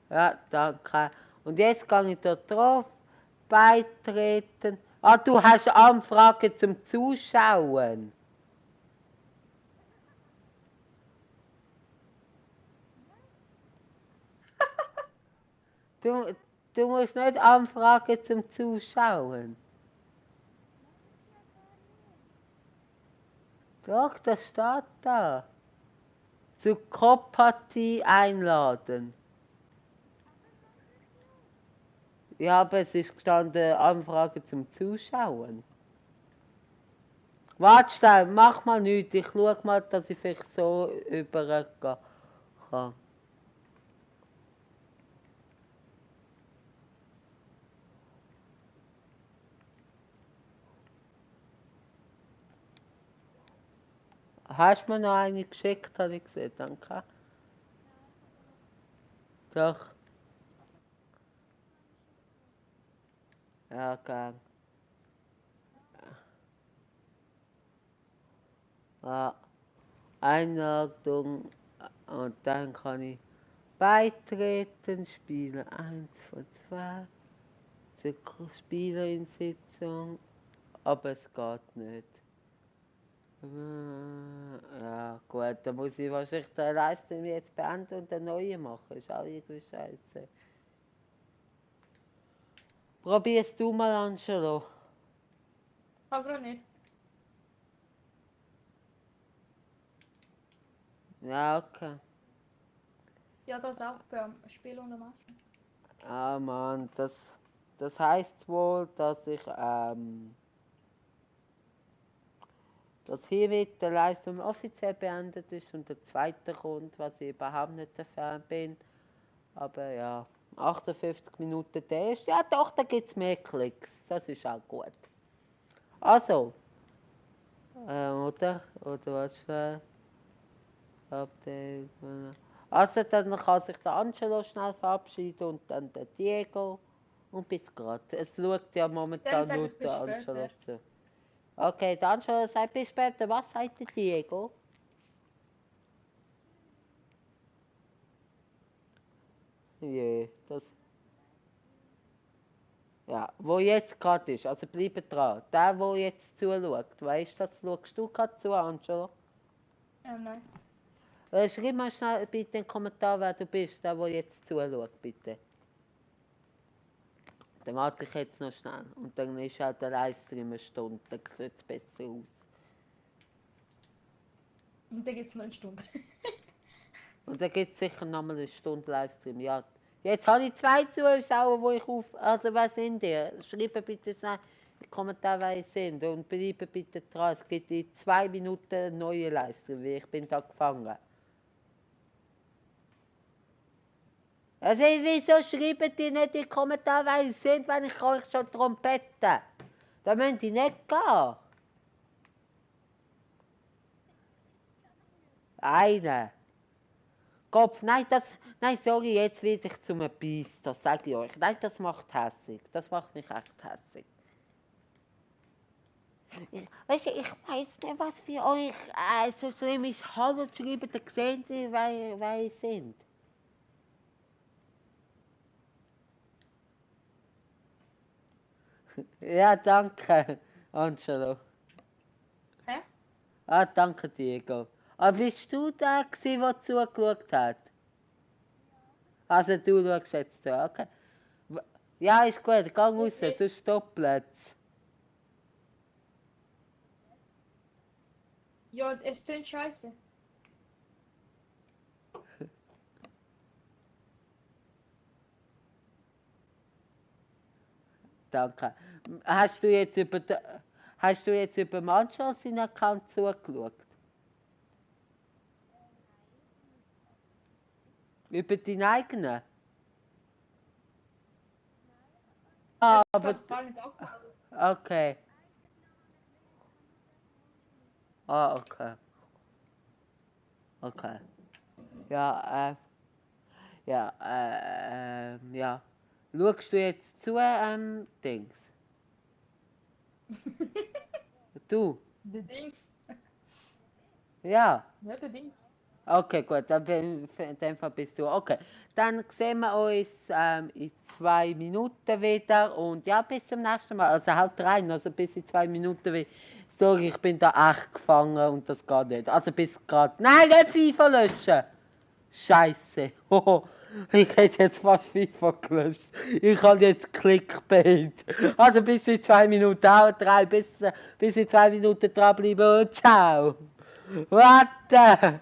ja, danke. Und jetzt gehe ich da drauf, beitreten. Ah, du hast Anfragen zum Zuschauen. Du, du musst nicht Anfragen zum Zuschauen. Doch, das steht da. Zur Kopfpartie einladen. Ja, aber es ist gestanden, Anfrage zum Zuschauen. Warte schnell, mach mal nichts. Ich schau mal, dass ich vielleicht so übergehen kann. Hast du mir noch eine geschickt, habe ich gesehen, danke. Doch, ja, gern. Ja, Einladung und dann kann ich beitreten, Spieler 1 von 2, Spielerinsitzung, aber es geht nicht. Ja, gut, dann muss ich wahrscheinlich den Livestream jetzt beenden und den neuen machen. Ist auch irgendwie scheiße. Probier's du mal, Angelo. Kann gerade nicht. Ja, okay. Ja, das auch beim Spiel und am Essen. Ah, Mann, das heißt wohl, dass hiermit der Livestream offiziell beendet ist und der zweite kommt, was ich überhaupt nicht der Fan bin. Aber ja, 58 Minuten der ist. Ja, doch, da gibt's mehr Klicks. Das ist auch gut. Also, oder was für Update? Also, dann kann sich der Angelo schnell verabschieden und dann der Diego. Und bis gerade. Es schaut ja Dann momentan sage nur ich bis der Angelo später. zu. Okay, der Angelo sagt bis später. Was sagt der Diego? Je, das. Ja, wo jetzt gerade ist. Also bleibt dran. Der, wo jetzt zuschaut. Weißt du, das schaust du gerade zu, Angelo? Nein. Schreib mal schnell bitte in den Kommentar, wer du bist, der jetzt zuschaut, bitte. Dann warte ich jetzt noch schnell. Und dann ist halt der Livestream eine Stunde, dann sieht es besser aus. Und dann gibt es noch eine Stunde. Und dann gibt es sicher nochmal eine Stunde Livestream. Ja. Jetzt habe ich 2 Zuschauer, wo ich auf. Also, wer sind ihr? Schreibt bitte schnell in den Kommentar, wer ihr sind. Und bleibt bitte dran. Es gibt in 2 Minuten einen neuen Livestream, weil ich bin da gefangen. Also, wieso schreibt ihr nicht in die Kommentare, wer ihr seid, wenn ich euch schon darum bette? Da müsst ihr nicht gehen. Eine. Kopf, nein, sorry, jetzt werde ich zum Biest, das sage ich euch. Nein, das macht hässig. Das macht mich echt hässig. Weißt du, ich weiß nicht, was für euch so schlimm ist. Hallo zu schreiben, dann sehen Sie, wer ihr sind. Ja, danke, Angelo. Hä? Ah, danke, Diego. Aber bist du der gewesen, der zugeschaut hat? Also du schaust jetzt zu, okay. Ja, ist gut, geh raus, Okay. sonst doppelt. Ja, es tönt scheiße. Danke. Hast du jetzt hast du jetzt über Manchmal seinen Account zugeschaut? Über deinen eigenen? Ah, aber... Total mit aufpassen. Okay. Ah, okay. Okay. Ja, ja, ja. Schaust du jetzt zu, Dings? Du? De Dings. Ja. Ja, de Dings. Okay, gut, dann in dem Fall bist du. Okay. Dann sehen wir uns in 2 Minuten wieder und ja, bis zum nächsten Mal. Also haut rein, also bis in 2 Minuten wieder. Sorry, ich bin da echt gefangen und das geht nicht. Also bis gerade. Nein, nicht FIFA löschen! Scheiße. Hoho. Ich hätte jetzt fast FIFA gelöscht. Ich habe jetzt Clickbait. Also bis in 2 Minuten, haut rein, bis in 2 Minuten dranbleiben und ciao. Warte!